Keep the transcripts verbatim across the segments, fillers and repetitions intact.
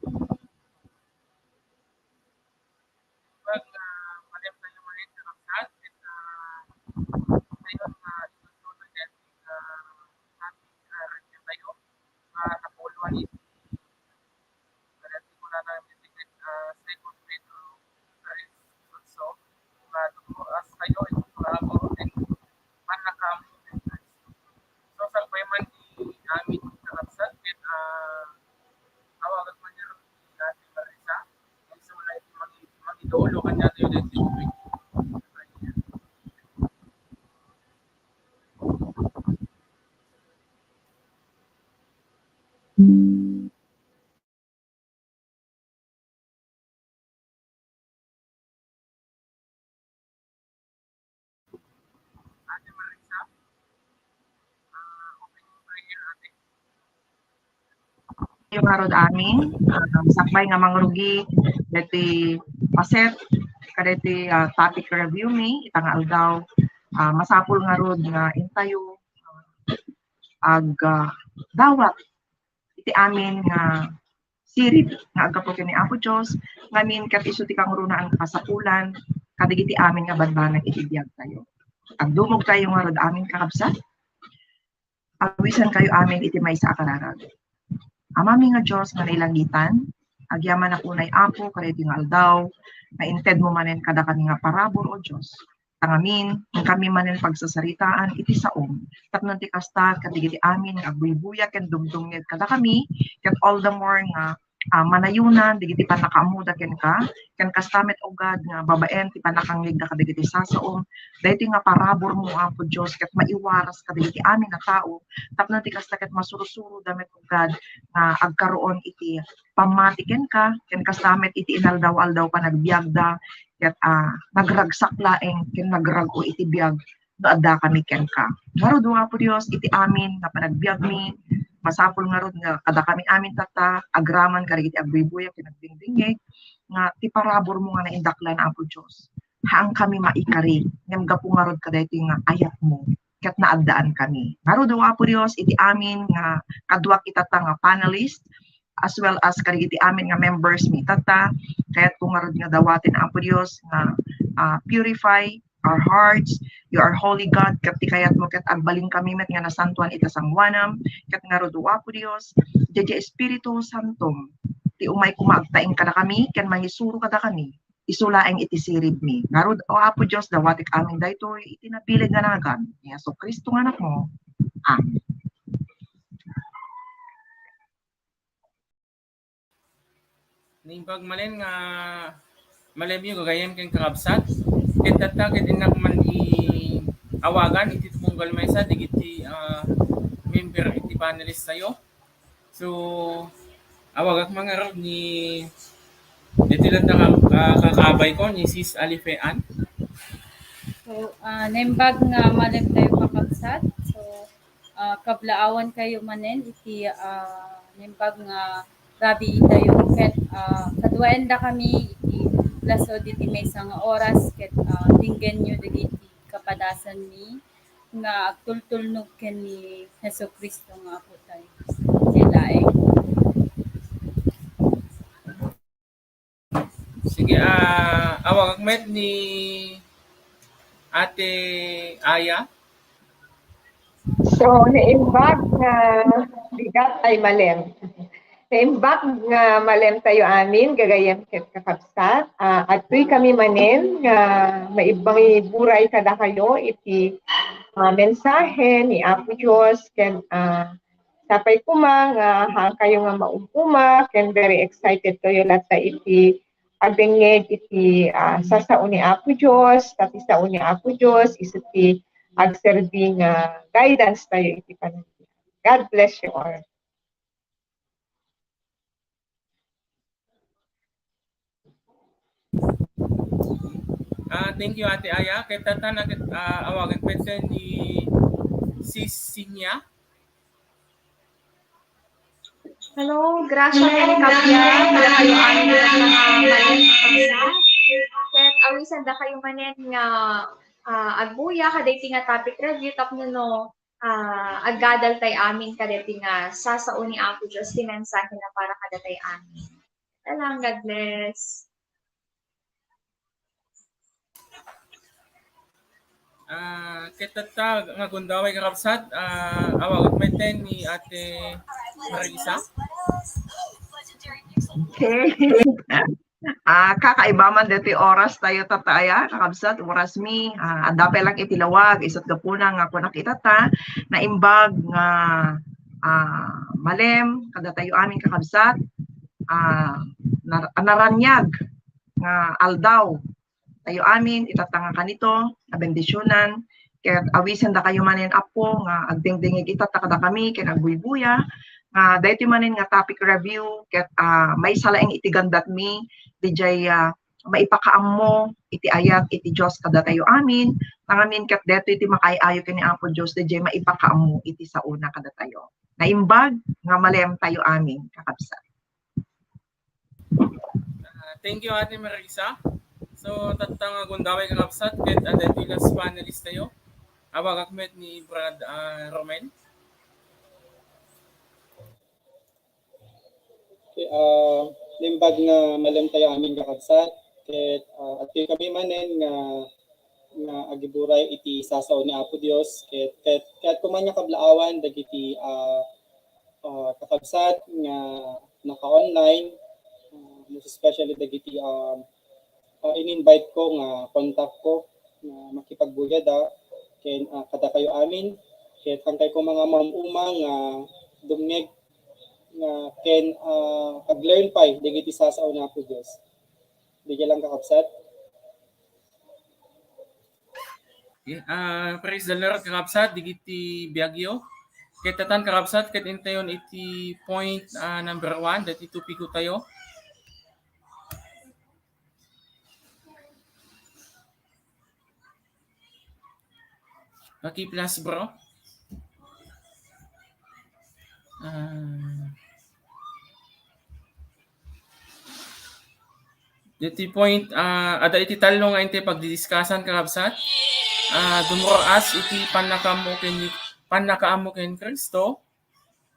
Pag, ah, malem tayo manen, kakabsat, ket, ah, ngayon, ah, itutulong yan, ah, ating, ah, radyo tayo, ah, napuluan iti, ah, second Pedro, ah, also, nga, ah, kayo, iti mga pannakaammo. So, sakbay man ni amin kakabsat, ket, ah, awagan man ni Ate Marisa, isu la iti mangi-, mangidulo kaniatayo daytoy tubig. Ate Marisa, ah, open prayer, ate. Kayo ngarud amin, ah, sakbay nga mangrugi deti paset, kadeti, ah, topic review mi, ita nga aldaw, ah, masapul ngarud nga intayo, ah, ag, ah, dawat iti amin nga sirib nga aggapu ken ni Apo Dios, ngamin ket isu ti kangrunaan nga kasapulan kadagiti amin nga bambanag iti biagtayo. Agdumogtayo ngarud amin, kakabsat. Awisankayo amin iti maysa a kararag. Amami nga Dios nga nailangitan, agyamanak unay, Apo, kadaytoy nga aldaw nga intedmo manen kadakami nga parabur, O Dios. Ta ngamin, inkami manen pagsasaritaan iti saom. Tapno ti kasta, kadagiti amin nga agbuybuya ken dumdumngeg kadakami, ket all the more nga, ah, manayunan dagiti pannakaammoda kenka, ken kasta met, O God, nga babaen ti pannakangngegda kadagiti sasaom, daytoy nga paraburmo, Apo Dios, ket maiwaras kadagiti amin a tao, tapno ti kasta ket masurosuroda met, O God, nga agkaroon iti pammati kenka, ken kasta met iti inaldaw-aldaw panagbiagda, ket, ah, nagragsak laeng ken nagrag-o iti biag no addakami kenka. Ngarud, O Apo Dios, iti amin nga panagbiagmi, masapul ngarud nga kadakami amin tatta, agraman kadagiti agbuybuya ken agdingdingngeg, nga ti paraburmo nga naindaklan, Apo Dios, haankami maikari, ngem gapu ngarud kadaytoy nga ayatmo, ket naaddaankami. Ngarud, O Apo Dios, iti amin nga kaduak itatta nga panelist, as well as kadagiti amin nga members mi tatta, kayatko ngarud nga dawaten, Apo Dios, nga, ah, purify our hearts. You are holy God, ket ti kayatmo ket agbalinkami met nga nasantoan iti sangoanam, ket ngarud, O Apo Dios, daydiay Espiritu Santom, ti umay koma agtaeng kadakami ken mangisuro kadakami, isu laeng iti siribmi. Ngarud, O Apo Dios, dawatek amin daytoy iti nabileg nga nagan ni Jesu-Cristo nga Anakmo. Amen. Naimbag manen nga malemyo, gagayyem ken kakabsat. Ket tatta ket innak man i-, awagan iti tunggal maysa dagiti, ah, member iti panelist tayo. So, awagak man ngarud ni, ditoy latta nga, ah, kakabayko, ni Sis Alife Ann. So, ah, naimbag nga malem tayo, kakabsat. So, ah, kablaawankayo manen iti, ah, naimbag nga rabiitayo ket, ah, kaduaendakami iti plasod iti maysa nga oras ket, ah, denggenyo dagiti kapadasanmi nga agtultulnog ken ni Jesu-Cristo nga Apotayo. Diay laeng. Sige, ah, awagak met ni Ate Aya. So, naimbag nga bigat ay malem. Naimbag nga malem tayo amin, gagayyem ket kakabsat. Ah, adtoy kami manen nga maibbangiburay kadakayo iti, ah, mensahe ni Apo Dios ken, ah, sapay koma nga haankayo nga maum-uma ken very excited kayo latta iti agdengngeg iti, ah, sasao ni Apo Dios, ta ti sao ni Apo Dios isu ti agserbi nga guidance tayo iti panagbiag. God bless you all. Ah, thank you, Ate Aya. Ket tatta, ah, awagan pwede ni Sis Sinya. Hello, grasya ken kappia kadakayo amin nga mga manen nga kabsat. Ket awisandakayo manen nga, ah, agbuya kadaytoy nga topic review tapno no, ah, aggadal tay amin kadaytoy nga sasao ni Apo Dios ti mensahe na para kadatayo amin. Alang, God bless. Ah, ket tatta nga gundaway, kakabsat, ah, awagak metten ni Ate Marisa. Okay. Ah, kakaiba man deti oras tayo, tatta, aya, kakabsat, oras mi. Ah, adda pay lang iti lawag, isut' gapuna nga kunak itatta, naimbag nga, ah, malem kadatayo amin, kakabsat. Ah, nar-, naraniag nga aldaw tayo amin, itatta nga kanito, nabendisionan, ket awisendakayo manen, Apo, nga agdengdengngeg itatta kadakami ken agbuybuya, nga daytoy manen nga topic review, ket, ah, maysa laeng iti gandatmi, didiay, ah, maipakaammo iti ayat iti Dios kadatayo amin, nangamin ket daytoy ti makaay-ayo ken ni Apo Dios, didiay maipakaammo iti saona kadatayo. Naimbag nga malem tayo amin, kakabsat. Ah, thank you, Ate Marisa. So, tatta nga gundaway, kakabsat, ket adda iti last panelist tayo. Awagak met ni Brad, ah, Romel. Okay, ah, naimbag nga malem tayo amin, kakabsat. Ket, ah, adtoy kami manen nga, nga agiburay iti sasao ni Apo Dios. Ket, ket, ket kuman nga kablaawan dagiti, ah, ah, kakabsat nga naka-online, ah, most especially dagiti, ah, ah, in-invite ko nga kontak ko nga makipagbuyada ken, ah, kadakayo amin. Ket hankay koma nga maum-uma nga dumngeg nga ken, ah, ag-learn pay dagiti sasao ni Apo Dios. Dagiti lang, kakabsat. Okay, ah, praise the Lord, kakabsat, dagiti biagyo. Ket tatan, kakabsat, ket intayon iti point, ah, number one, daytoy topiko tayo. Paki-plus, bro. Ah. Daytoy point, ah, adda iti tallo nga intay pagdidiskasan, kakabsat. Ah, dumur-as iti pannakaammo ken, pannakaammo ken Cristo.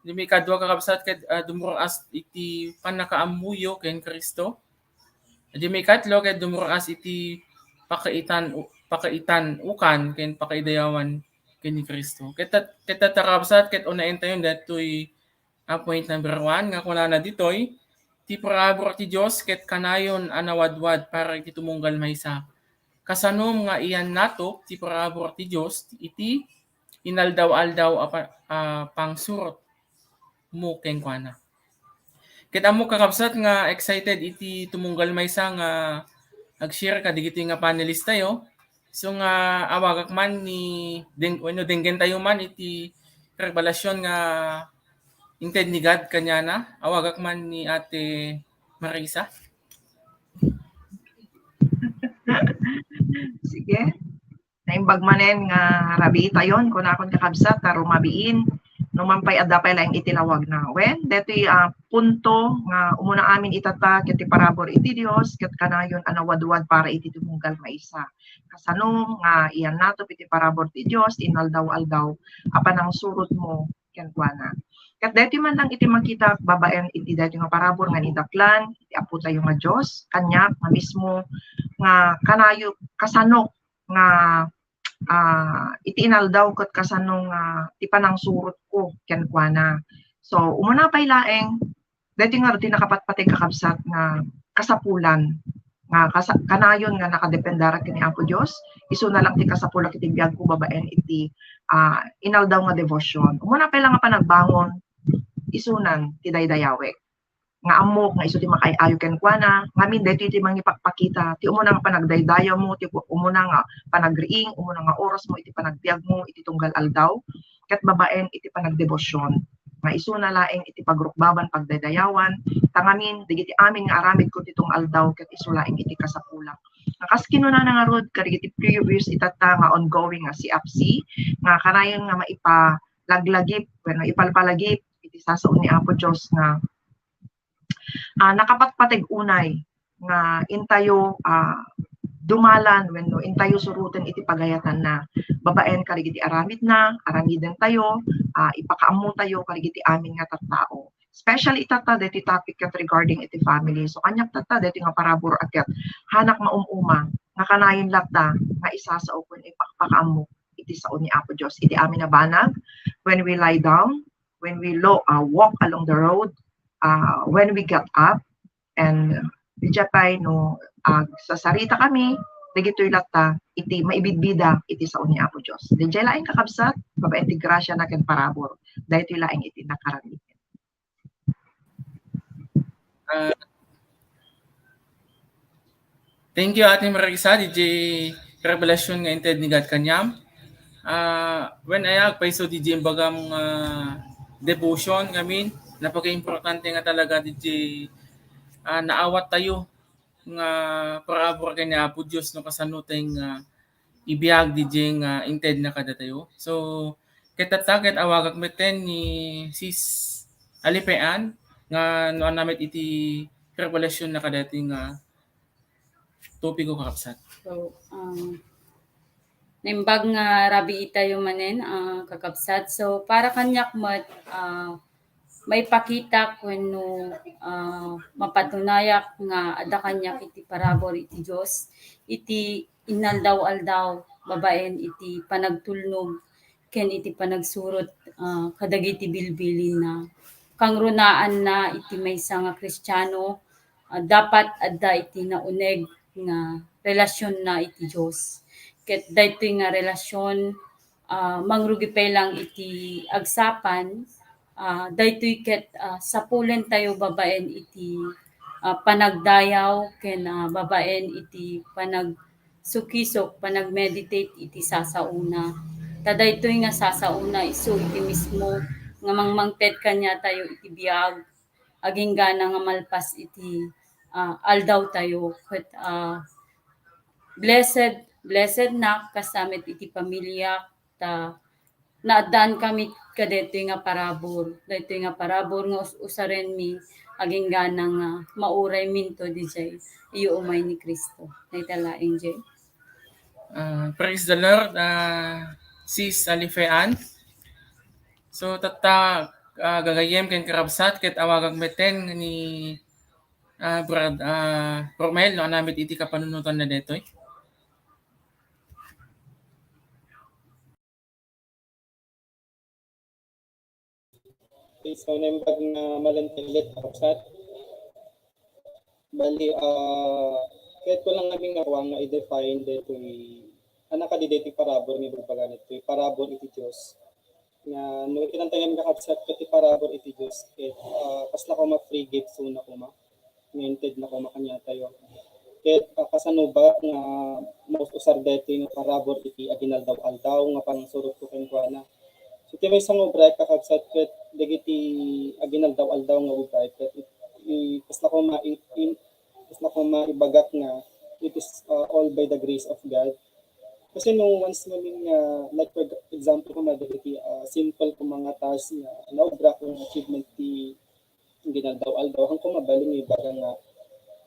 Daytoy maikadua, kakabsat, ket, ah, dumur-as iti pannakaammoyo ken Cristo. Daytoy maikatlo, ket dumur-as iti pakaitan-, pakaitan-ukan ken pakaidayawan ken ni Cristo. Ket tat-, ket tatta, kakabsat, ket unaentayon daytoy a point number one nga kunana ditoy, ti parabur ti Dios ket kanayon a nawadwad para iti tumunggal maysa. Kasanom nga iyan natop ti parabur ti Dios iti inaldaw-aldaw a pa-, a pangsurotmo kenkuana. Ket ammok, kakabsat, nga excited iti tumunggal maysa nga ag-share kadagitoy nga panelist tayo. So nga awagak man ni deng-, wenno denggen tayo man iti revelasyon nga inted ni God kaniana. Awagak man ni Ate Marisa. Sige. Naimbag manen nga rabii tayon, kunakon, kakabsat, ta rumabiin, no man pay adda pay laeng iti lawagna. Wen, daytoy, ah, punto nga umuna amin itatta ket ti parabur iti Dios, ket kanayon a nawadwad para iti tumunggal maysa. Kasano nga iyan natop iti parabur ti Dios, inaldaw-aldaw a panangsurotmo kenkuana. Ket daytoy man lang iti makita babaen iti daytoy nga parabur nga nidaklan ti Apo tayo nga Dios, kaniak nga mismo nga kanayo, kasano nga, ah, iti inaldaw ket kasano nga ti panangsurotko kenkuana. So, umuna pay laeng, daytoy ngarud ti nakapatpateg, kakabsat, nga kasapulan, nga kasa-, kanayon nga nakadependarak ken ni Apo Dios, isuna lang ti kasapulak iti biagko babaen iti, ah, inaldaw nga devotion. Umuna pay lang nga panagbangon, isunan ti daydayawek. Nga ammok nga isu ti makaay-ayo kenkuana, ngamin daytoy ti mangipakpakita ti umuna nga panagdaydayawmo, ti umuna nga panagriing, umuna nga orasmo iti panagbiagmo iti tunggal aldaw, ket babaen iti panagdebosyon, nga isuna laeng iti pagrukbaban, pagdaydayawan, ta ngamin dagiti amin nga aramidko ti tunggal aldaw ket isu laeng iti kasapulak. Nga kas kinunana ngarud kadagiti previous itatta nga ongoing nga C F C, nga kanayon nga maipalaglagip wenno ipalpalagip iti sasao ni Apo Dios nga, ah, nakapatpateg unay nga intayo, ah, dumalan wenno intayo suroten iti pagayatanna babaen kadagiti aramidna, aramidentayo, ah, ipakaammotayo kadagiti amin nga tattao. Especially itatta deti topic ket regarding iti family. So, kaniak tatta deti nga parabur a ket hanak maum-uma nga kanayon latta nga isasaok ken ipakpakaammo iti sao ni Apo Dios iti amin a banag, when we lie down, when we lo-, uh, walk along the road, uh, when we get up, and diay pay no agsasarita kami, dagitoy latta iti maibidbida iti sao ni Apo Dios. Diay laeng kakabsat, babaen ti grasia na ken parabur, daytoy laeng iti nakararag. Ah, thank you, Ate Marisa, diay revelation nga inted ni God kaniam. Ah, wen aya, agpayso diay imbagam nga devotion ngamin, napakaimportante nga talaga diay, ah, naawat tayo nga parabur ken ni Apo Dios no kasano tay nga ibiag diay nga inted na kadatayo. So, ket tatta, ket awagak metten ni Sis Alipean nga no ania met iti revelation na kadati nga topiko, kakabsat. So, um, naimbag nga rabii tayo manen, ah, kakabsat. So, para kaniak met, ah, maipakitak wenno, ah, mapatunayak nga adda kaniak iti parabur iti Dios, iti inaldaw-aldaw babaen iti panagtulnog ken iti panagsurot, ah, kadagiti bilbilinna. Kangrunaanna iti maysa nga Kristiano, ah, dapat adda iti nauneg nga relasionna iti Dios. Ket daytoy nga relasion, ah, mangrugi pay lang iti agsapan, ah, daytoy ket, ah, sapulentayo babaen iti, ah, panagdayaw ken, ah, babaen iti panagsukisok, panagmeditate iti sasaona. Ta daytoy nga sasaona isu iti mismo nga mangmangted kaniatayo iti biag, aginggana nga malpas iti, ah, aldawtayo. Ket, ah, blessed, blessed nak, kasta met iti pamiliak, ta naaddankami kadaytoy nga parabur. Daytoy nga parabur nga us-, usarenmi, aginggana nga maurayminto diay iyo umay ni Cristo. Dayta laeng, Jay. Ah, praise the Lord, ah, Sis Alifean. So, tatta, ah, gagayyem ken karabsat, ket awagak metten ni, ah, Brad, ah, Romel, no, ania met iti kapanunotanna daytoy. Okay, so naimbag nga malantalit, kakabsat. Bali, ah, ket ko lang ngamin nga kuan nga i-define daytoy, ania kadi daytoy parabur nga ibagbaga daytoy, parabur iti Dios. Nga no ikinantayan, kakabsat, ket ti parabur iti Dios, ket, ah, kasla koma free gift, so na koma nga inted na koma kaniatayo. Ket, ah, kasano ba nga maus-usar daytoy nga parabur iti aginaldaw-aldaw nga panangsurotko kenkuana? So, ti maysa nga obra, kakabsat, ket dagiti aginaldaw-aldaw nga obra, ket it-, i-, kasla koma i-, in-, kasla koma ibagak nga it is, ah, all by the grace of God. Kasi no once ngamin nga, like, for example, koma dagiti, ah, simple koma nga task nga naobra ko nga achievement ti aginaldaw-aldaw, haanko mabalin nga ibaga nga,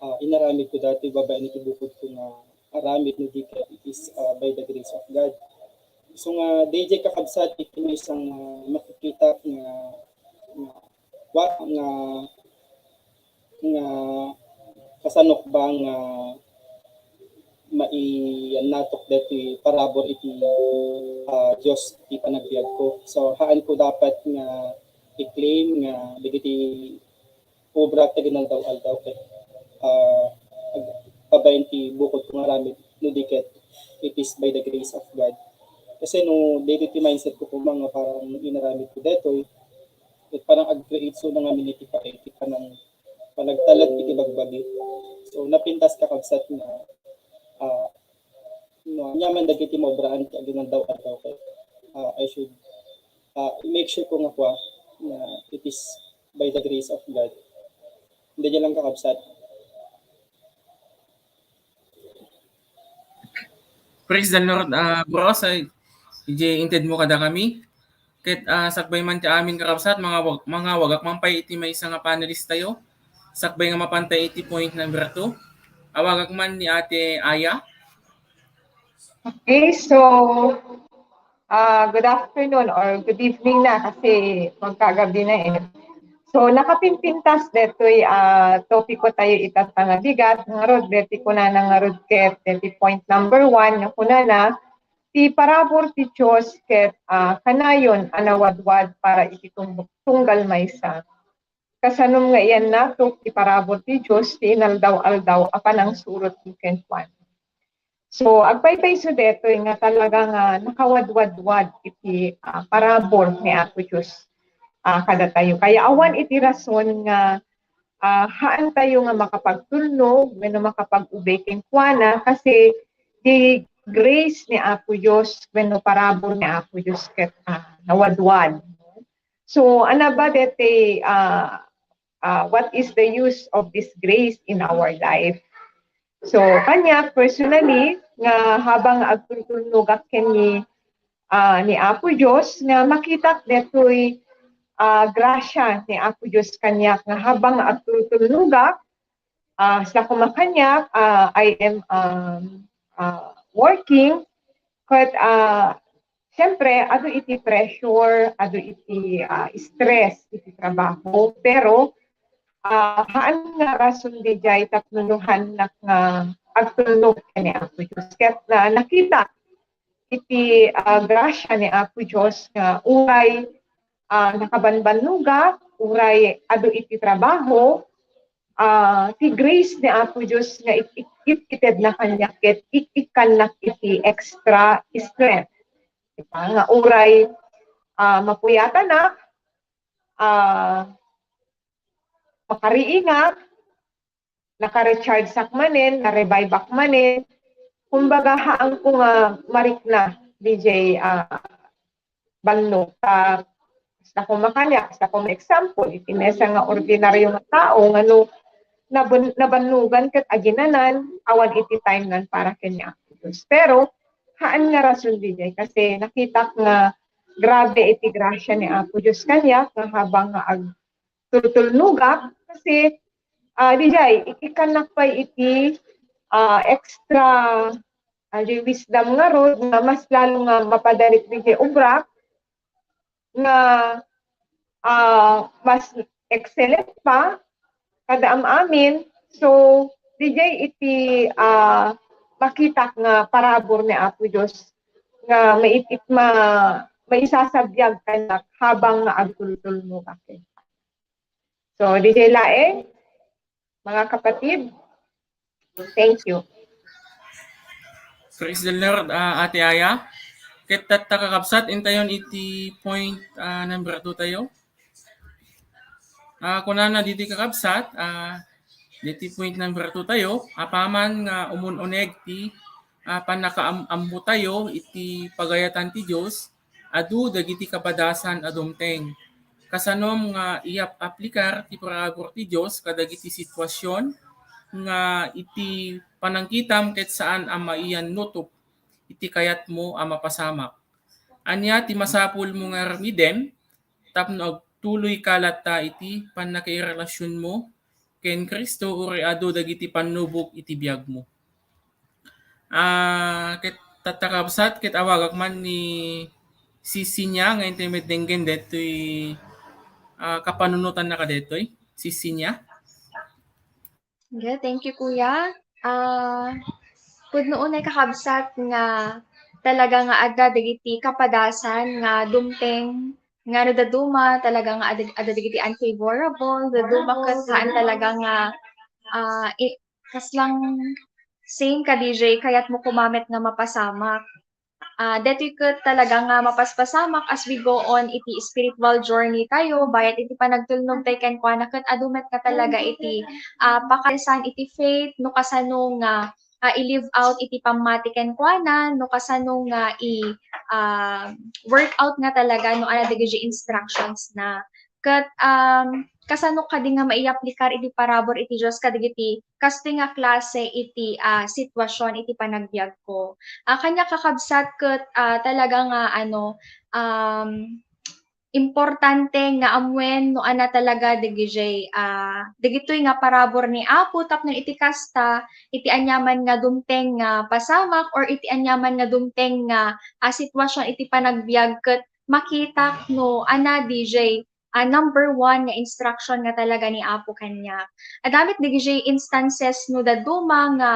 ah, inaramid ko daytoy babaen iti bukod ko nga aramid, no di ket it is, ah, by the grace of God. So nga, diay, kakabsat, iti maysa nga makikitak nga, nga, wa-, nga, nga kasanok ba nga maiannatok daytoy parabur iti, ah, Dios iti panagbiagko. So, haanko dapat nga i-claim nga dagiti obra ti aginaldaw-aldaw ket, ah, ag-, babaen ti bukod ko nga aramid, no di ket it is by the grace of God. Kasi no daytoy ti mindset ko koma nga parang inaramid ko daytoy, ket parang ag-create so na ngamin iti pa-, iti panang-, panagtalek iti bagbagi. So, napintas, kakabsat, nga, ah, no, ania man dagiti maobraan ti aginaldaw-aldaw ket, ah, I should, ah, make sure ko nga kua, nga it is by the grace of God. Diay lang, kakabsat. Praise the Lord, ah, bro, sa diay inted mo kadakami. Ket, ah, sakbay man ti amin, kakabsat, mangawag-, mangawagak man pay iti maysa nga panelist tayo. Sakbay nga mapantay iti point number two. Awagak man ni Ate Aya. Okay, so, ah, good afternoon or good evening na kasi magkagabi na eh. So, nakapimpintas detoy, ah, topiko tayo ita nga bigat, ngarud, deti kunana ngarud ket, deti point number one, nga kunana, ti parabur ti Dios ket, ah, kanayon a nawadwad para iti tung-, tunggal maysa. Kasanom nga iyannato ti parabur ti Dios ti inaldaw-aldaw a panangsurotmo kenkuana. So, agpaypayso detoy nga talaga nga nakawadwadwad iti, ah, parabur ni Apo Dios, ah, kadatayo. Kaya awan iti rason nga, ah, haan tayo nga makapagtulnog wenno makapag-ubay kenkuana kasi di grace ni Apo Dios wenno parabur ni Apo Dios ket, ah, nawadwad. So, ano ba deti, ah, ah, what is the use of this grace in our life? So, kaniak personally, nga habang agtultulnogak ken ni, ah, ni Apo Dios, nga makitak detoy, ah, grasya ni Apo Dios kaniak nga habang agtultulnogak, ah, sa kumakaniak, ah, I am, um, ah, working, ket, ah, siyempre, adu iti pressure, adu iti, ah, stress iti trabaho. Pero, ah, haan nga rason dijay tapno nuhannak nga agtulnog ken ni Apo Dios. Ket na, nakita iti, ah, grasya ni Apo Dios nga uray, ah, nakabanbannogak, uray adu iti trabaho, ah, ti grace ni Apo Dios nga it-, it-, it-, itedna kaniak ket it-, ikkannak iti extra strength. Diba? Nga uray, ah, mapuyatanak, ah, makariingak, naka-recharge-ak manen, na-revive-ak manen. Kumbaga, haanko nga marikna, D J, ah, bannog. Ta, basta ko makaniak, basta ko ma-example, iti maysa nga ordinaryo nga tao, nga no, nabun-, nabannogan ket aginanan, awan iti time nan para ken ni Apo Dios. Pero, haan nga rason, D J, kasi nakitak nga grabe iti grasya ni Apo Dios kaniak, nga habang nga ag-, tultulnogak kasi, ah, dijay, ikkannak pay iti, ah, extra, ah, di wisdom ngarud nga mas lalo nga mapadarik dijay obrak nga, ah, mas excellent pa kada am-amin. So, dijay iti, ah, makitak nga parabur ni Apo Dios nga maitit ma-, maisasabiag kaniak habang nga agtultulnogak. So, dijay laeng, mga kapatid, thank you. Praise the Lord, ah, Ate Aya. Ket tatta, kakabsat, intayon iti point, ah, number two tayo. Ah, kunana ditoy, kakabsat, ah, ditoy point number two tayo, apaman nga umun-uneg ti, ah, pannakaam-ammo tayo iti pagayatan ti Dios, adu dagiti kapadasan a dumteng. Kasanom nga iyap-aplikar ti parabur ti Dios kadagiti situasyon nga iti panangkitam ket saan a maiyannutup iti kayatmo a mapasamak? Ania ti masapulmo nga aramiden tapno agtuloyka latta iti pannakairelasionmo ken Cristo, uray adu dagiti pannubok iti biagmo? Ah, ket tatta, kabsat, ket awagak man ni Sisinya nga intay met denggen detoy, ah, kapanunotanna kadetoy. Sisinya? Yeah, thank you, Kuya. Ah, pudno unay, kakabsat, nga talaga nga adda dagiti kapadasan nga dumteng nga no dadduma talaga nga adda, adda dagiti unfavorable, dadduma ket saan talaga nga, ah, i-, kaslang same ka, D J, kayatmo koma met nga mapasamak. Ah, detoy ket talaga nga mapaspasamak as we go on iti spiritual journey tayo, bayat iti panagtulnog tayo kenkuana, ket adu met nga talaga iti, ah, pakaisan iti faith, no kasano nga, ah, i-live out iti pammati kenkuana, no kasano nga i, ah, work out nga talaga no adda dagiti instructions na. Ket, um, kasano kadi nga maiyaplikar iti parabur iti Dios kadagiti kastoy nga klase iti, ah, sitwasyon iti panagbiagko? Ah, kaniak, kakabsat, ket, ah, talaga nga, ano, um, importante nga ammuen no ania talaga dagijay, ah, dagitoy nga parabur ni Apo tapno iti kasta, iti aniaman nga dumteng nga pasamak or iti aniaman nga dumteng nga, ah, sitwasyon iti panagbiag ket makitak no ania dijay ah, number one nga instruction nga talaga ni Apo kaniak. Adda met dagiti instances no dadduma nga,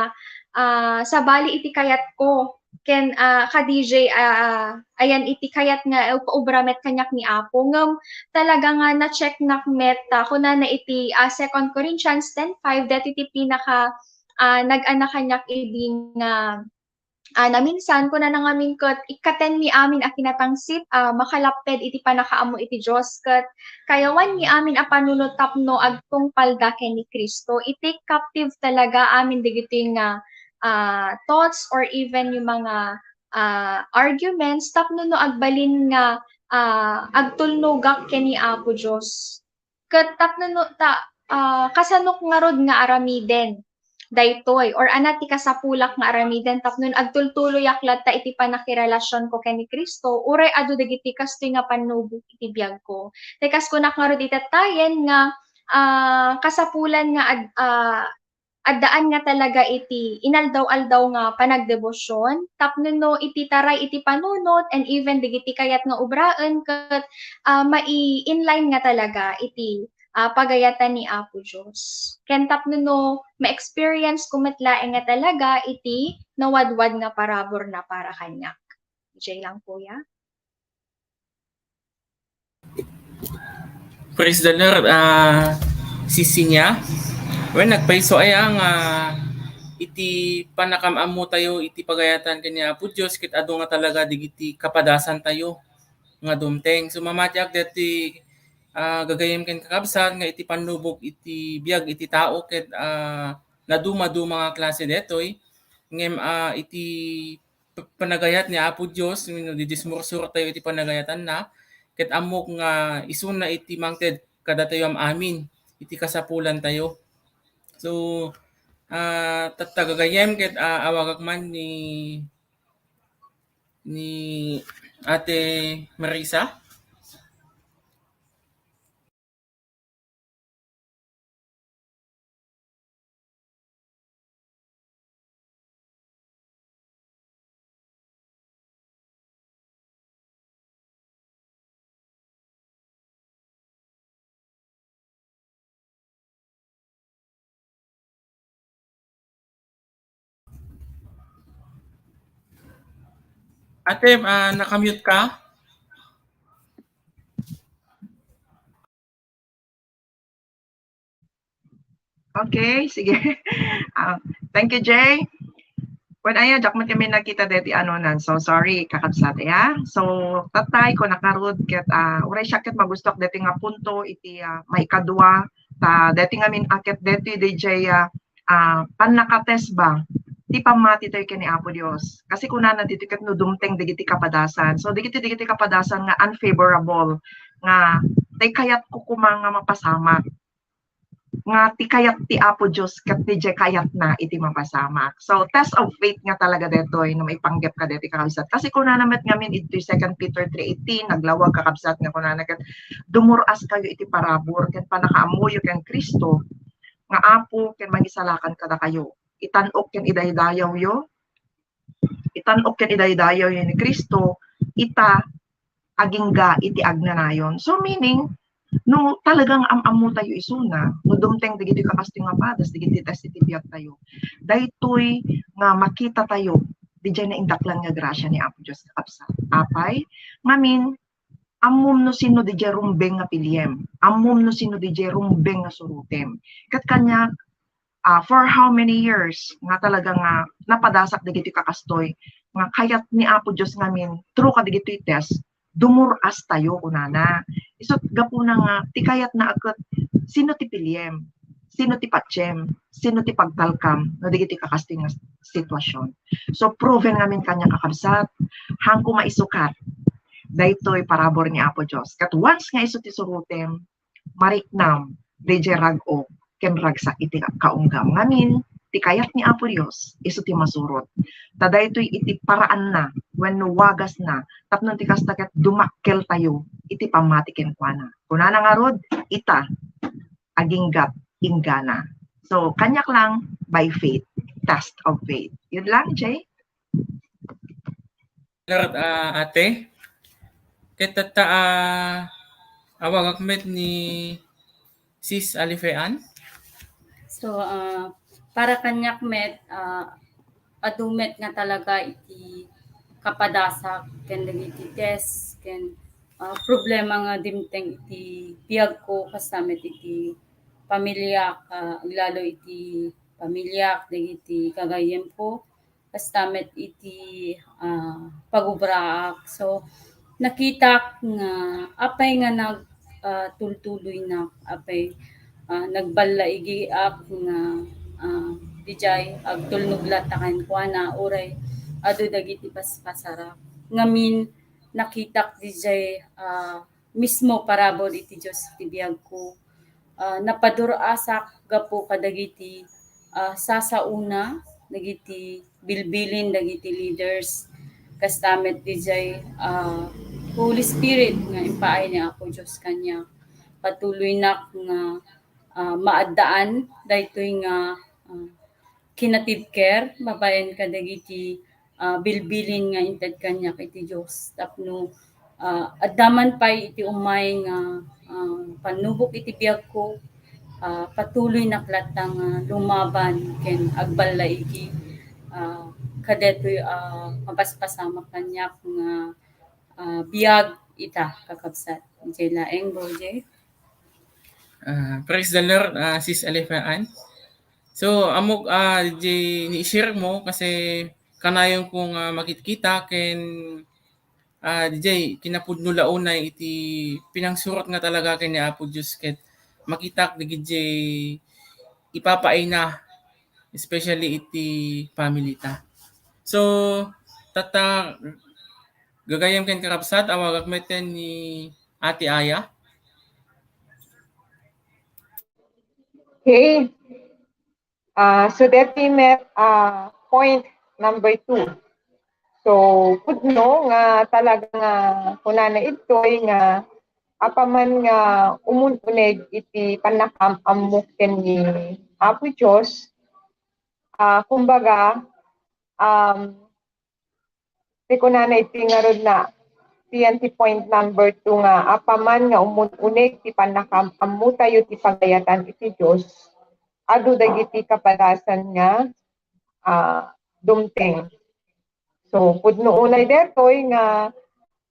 ah, sabali iti kayatko ken, ah, kadijay, ah, ah, ayan iti kayat nga, eh, ipaubra met kaniak ni Apo. Ngem talaga nga na-checknak met, ah, kunana iti, ah, Second Corinthians ten five, daytoy ti pinaka, ah, nag-annak kaniak idi nga, ah, naminsan, kunana ngamin ket ikkatenmi amin a kinatangsit, ah, makalapped iti pannakaammo iti Dios, ket kayawanmi amin a panunot tapno agtungpalda ken ni Cristo. I-take captive talaga amin dagitoy nga, ah, thoughts or even yung mga, ah, arguments tapno no agbalin nga, ah, agtulnogak ken ni Apo Dios. Ket tapno no, ta, ah, kasanok ngarud nga aramiden daytoy, or ania ti kasapulak nga aramiden tapno agtultuloyak latta iti pannakirelasionko ken ni Cristo, uray adu dagiti kastoy nga pannubok iti biagko. Te kas kunak ngarud iti tattayen nga, ah, kasapulan nga ad-, ah, addaan nga talaga iti inaldaw-aldaw nga panagdebosion, tapno no iti taray iti panunot and even dagiti kayat nga ubraen ket, ah, mai-inline nga talaga iti, ah, pagayatan ni Apo Dios. Ken tapno no ma-experience ko met laeng nga talaga iti nawadwad nga paraburna para kaniak. Jay lang, kuya. Praise the Lord, ah, Sisinya. Well, nagpayso aya nga iti pannakaam-ammotayo iti pagayatan ken ni Apo Dios, ket adu nga talaga dagiti kapadasantayo nga dumteng. So, mamatiak daytoy, ah, gagayyem ken kakabsat nga iti pannubok iti biag iti tao ket, ah, naduma-duma nga klase daytoy. Ngem, ah, iti p-, panagayat ni Apo Dios, wenno didismursurtayo iti panagayatanna, ket ammok nga isuna iti mangted kadatayo am-amin iti kasapulantayo. So, ah, tatta gagayyem ket, ah, awagak man ni, ni Ate Marisa. Ate, ah, naka-mute ka? Okay, sige. Ah, thank you, Jay. Wen aya, diak met kami nakita deti ano nan. So, sorry, kakabsat, ya. So, tatay ko nakarud ket, ah, uray siak ket magustuak deti nga punto iti, ah, maikadua, ta deti ngamin a ket deti D J, ah, ah, pannakatest ba ti pammatitayo ken ni Apo Dios. Kasi kunana ditoy ket no dumteng dagiti kapadasan. So, dagiti, dagiti kapadasan nga unfavorable, nga tay kayatko koma nga mapasamak, nga ti kayat ti Apo Dios ket ti diay kayatna iti mapasamak. So, test of faith nga talaga detoy no maipanggep ka deti, kakabsat. Kasi kunana met ngamin iti Second Peter three eighteen, naglawag, kakabsat, nga kunana ket, "Dumur-askayo iti parabur ken pannakaammoyo ken Cristo nga Apo ken Mangisalakan kadakayo. Itan-ok ken idaydayawyo, itan-ok ken idaydayawyo ni Cristo, ita agingga iti agnanayon." So, meaning, no talagang am-ammotayo isuna, no dumteng dagiti kakastoy nga padas, dagiti test iti biagtayo, daytoy nga makitatayo, diay naindaklan nga grasia ni Apo Dios, kakabsat. Apay, ngamin, ammom no sino diay rumbeng nga piliem, ammom no sino diay rumbeng nga surotem. Ket kaniak, ah, for how many years nga talaga nga napadasak dagiti kakastoy nga kayat ni Apo Dios ngamin through kadagitoy test, dumur-astayo, kunana. Isut' gapuna nga ti kayatna a ket sino ti piliem, sino ti patiem, sino ti pagtalkam no dagiti kakastoy nga sitwasyon. So, proven ngamin kaniak, kakabsat, haanko maisukat daytoy parabur ni Apo Dios. Ket once nga isu ti surotem, mariknam diay rag-o ken ragsak iti kaunggam. Ngamin, ti kayat ni Apo Dios isu ti masurot. Ta daytoy iti paraanna wenno wagasna tapno ti kasta ket dumakkeltayo iti pammati kenkuana. Kunana ngarud, ita, aginggat inggana. So, kaniak lang by faith, test of faith. Yun lang, Jay. Lord, ah, ate, ket tatta, ah, Awagak met ni Sis Alifean. So, ah, para kaniak met, ah, adu met nga talaga iti kapadasak ken dagiti test ken, ah, problema nga dimteng iti biagko, kasta met iti pamiliak, ah, aglalo iti pamiliak, dagiti gagayyemko, kasta met iti, ah, pagubraak. So, nakitak nga apay nga nag, ah, tultuloynak, apay, ah, nagballaigiak nga, ah, dijay agtulnog latta kenkuana, uray adu dagiti paspasarak. Ngamin, nakitak dijay, ah, mismo parabur iti Dios iti biagko. Ah, napadur-asak gapu kadagiti, ah, sasaona, dagiti bilbilin, dagiti leaders, kasta met dijay, ah, Holy Spirit nga impaay ni Apo Dios kaniak. Patuloynak nga, ah, maaddaan daytoy nga, ah, kinatibker babaen kadagiti, ah, bilbilin nga inted kaniak iti Dios tapno, ah, adda man pay iti umay nga, ah, pannubok iti biagko, ah, patuloynak latta nga lumaban ken agballaigi, ah, kadaytoy, ah, mapaspasamak kaniak nga, ah, biag ita, kakabsat. Jay laeng, Bro Jay. Ah, praise the Lord, ah, Sis Alifean. So, ammok, ah, di ni-share mo kasi kanayon ko nga makitkita ken, ah, dijay kinapudno la unay iti pinangsurot nga talaga ken ni Apo Dios ket makitak dagiti ipapaayna, especially iti family ta. So, tatta gagayyem ken kakabsat, awagak metten ni Ate Aya. Okay. Ah, so deti met, ah, point number two. So, pudno nga talaga nga kunana idtoy nga apaman nga umun-uneg iti pannakaam-ammok ken ni Apo Dios, ah, kumbaga, um, ti kunana iti ngarud na, ti yan ti point number two nga, apaman nga umun-uneg ti pannakaam-ammotayo ti pagayatan iti Dios, adu dagiti kapadasan nga, ah, dumteng. So, pudno unay detoy nga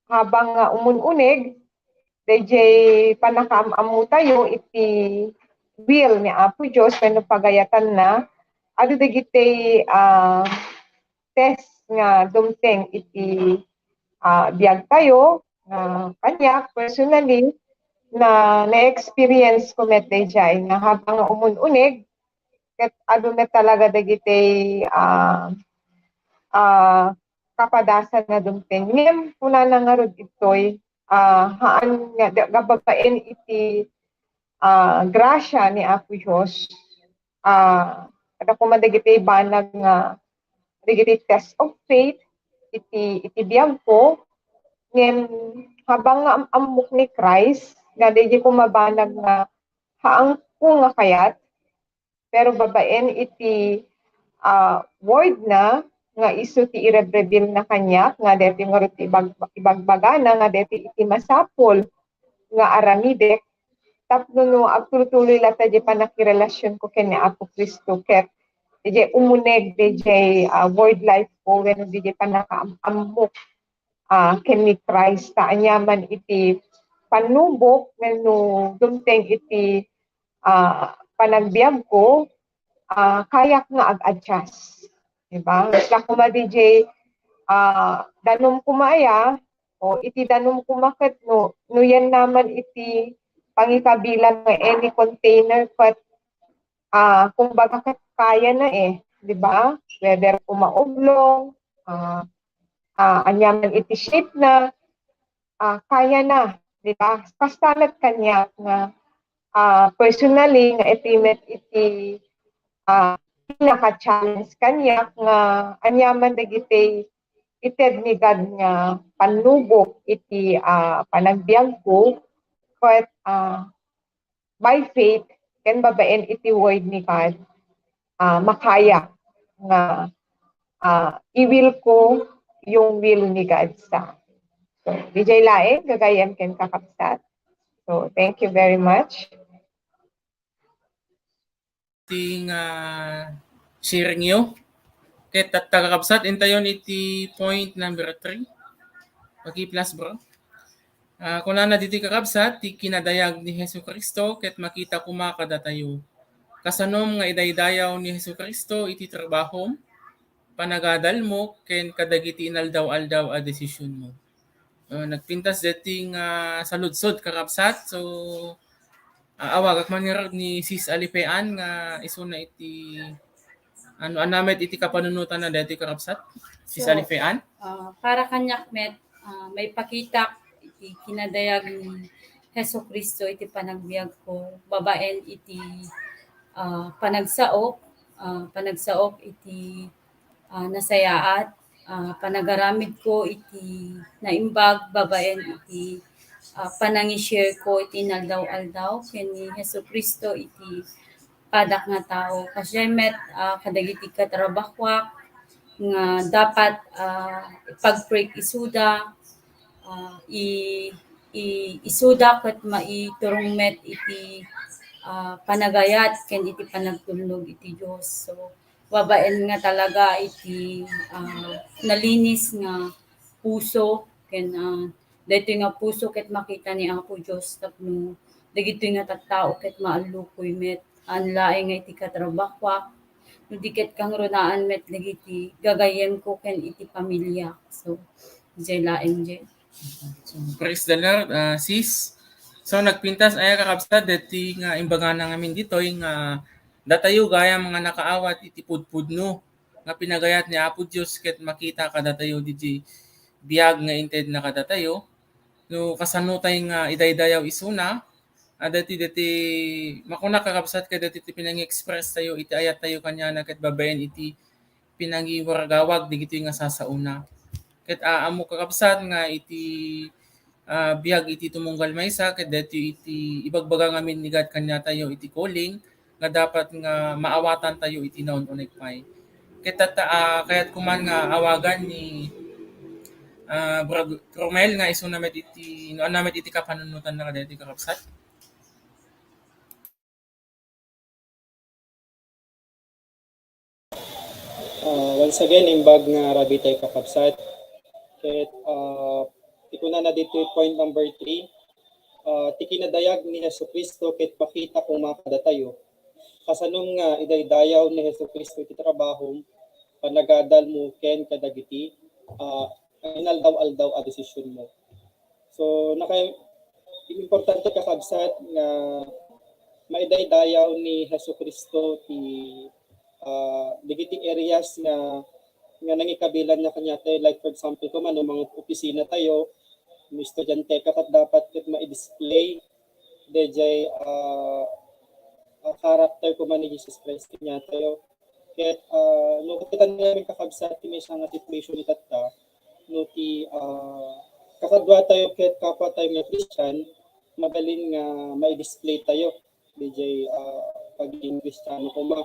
habang nga umun-uneg, dayjay pannakaam-ammotayo iti will ni Apo Dios wenno pagayatanna, adu dagiti, ah, test nga dumteng iti, ah, biagtayo, nga kaniak personally, na na-experience ko met dayjay nga habang nga umun-uneg, ket adu met talaga dagiti, ah, ah, kapadasan nga dumteng. Ngem kunana ngarud ditoy, ah, haan nga, da-, gababaen iti, ah, grasia ni Apo Dios, ah, kada koma dagiti banag nga, dagiti test of faith iti, iti biagko, ngem habang nga am-, ammok ni Christ, nga dagiti koma banag nga haanko nga kayat, pero babaen iti, ah, word na nga isu ti irebreveal-na kaniak, nga deti ngarud ti ibag-, ibagbagana nga deti iti masapul nga aramidek, tapno no agtuloy-tuloy latta di pannakirelasionko ken ni Apo Cristo ket idiay umuneg diay, ah, word life ko wenno diay pannakaam-ammok, ah, ken ni Christ ta aniaman iti pannubok wenno dumteng iti, ah, panagbiagko, ah, kayak nga ag-adjust. Diba? Basta koma diay, ah, danum koma aya, o iti danum koma ket no, no yan naman iti pangikabilang nga any container ket, ah, kumbaga ket kaya na eh, di ba? Whether koma oblong, ah, ah, aniaman iti shape na, ah, kaya na, di ba? Kasta met kaniak nga, ah, personally nga iti met iti, ah, pinaka-challenge kaniak nga aniaman dagiti ited ni God nga pannubok iti, ah, panagbiagko, ket, ah, by faith ken babaen iti word ni God, ah, makaya nga, ah, i-will ko yung will ni God sa. So, diay laeng, gagayyem ken kakabsat. So, thank you very much. Iti nga sharing yo. Ket tatta, kakabsat, intayon iti point number three. Paki-plus, bro. Ah, kunana ditoy, kakabsat, ti kinadayag ni Jesu-Cristo ket makita koma kadatayo. Kasanom nga idaydayaw ni Jesu-Cristo iti trabahom, panagadalmo, ken kadagiti inaldaw-aldaw a desisionmo. Ah, nagpintas daytoy nga saludsod, kakabsat. So, ah, awagak man ngarud ni Sis Alife Ann nga isuna iti, ano, ania met iti kapanunotanna daytoy, kakabsat? Sis So, Alife Ann? Ah, para kaniak met, ah, maipakitak iti kinadayag ni Jesu-Cristo iti panagbiagko babaen iti, ah, panagsaok, ah, panagsaok iti, ah, nasayaat, ah, panagaramidko iti naimbag babaen iti, ah, panangi-share ko iti inaldaw-aldaw ken ni Jesu-Cristo iti padak nga tao. Kasdiay met, ah, kadagiti katrabahoak nga dapat, ah, ipagpray isuda, ah, i-, i-, isuda ket maiturong met iti, ah, panagayat ken iti panagtulnog iti Dios. So, babaen nga talaga iti, ah, nalinis nga puso ken, ah, daytoy nga puso ket makita ni Apo Dios tapno dagitoy nga tattao ket maallukoy met, saan laeng nga iti katrabahoak, no di ket kangrunaan met dagiti gagayyemko ken iti pamiliak. So, diay laeng diay. So, praise the Lord, ah, sis. So, nagpintas aya, kakabsat, daytoy nga imbagana ngamin ditoy nga datayo gayam nga nakaawat iti pudpudno nga pinagayat ni Apo Dios ket makita kadatayo ditoy biag nga intedna kadatayo. No, kasano tay nga idaydayaw isuna, ah, daytoy, daytoy, makuna, kakabsat, ket daytoy ti pinangi-express tayo iti ayat tayo kaniana ket babaen iti pinangiwaragawag dagitoy nga sasaona. Ket, ah, ammo, kakabsat, nga iti, ah, biag iti tumunggal maysa, ket daytoy iti ibagbaga ngamin ni God kaniatayo iti calling nga dapat nga maawatantayo iti naun-uneg pay. Ket tatta, ah, kayatko man nga awagan ni, ah, Brad Romel nga isuna met iti, no, ania met iti kapanunotanna kadaytoy, kakabsat. Ah, once again, imbag nga rabii tayo, kakabsat. Ket, ah, ti kunana ditoy point number three, ah, ti kinadayag ni Jesu-Cristo ket makita koma kadatayo. Kasanom nga idaydayaw ni Jesu-Cristo iti trabahom, panagadalmo ken kadagiti, ah, inaldaw-aldaw a desisionmo. So, naka-, importante, kakabsat, nga maidaydayaw ni Jesu-Cristo ti, ah, dagiti areas nga, nga nangikabilanna kaniatayo. Like, for example, koma no mangopisinatayo, no estudianteka, ket dapat ket mai-display daydiay, ah, ah, character koma ni Jesus Christ kaniatayo. Ket, ah, no kitaktayo ngamin, kakabsat, ti maysa nga situation itatta, no ti, ah, kakaduatayo ket kapuatayo nga Christian, mabalin nga mai-display tayo daydiay, ah, pagiging Kristiano koma.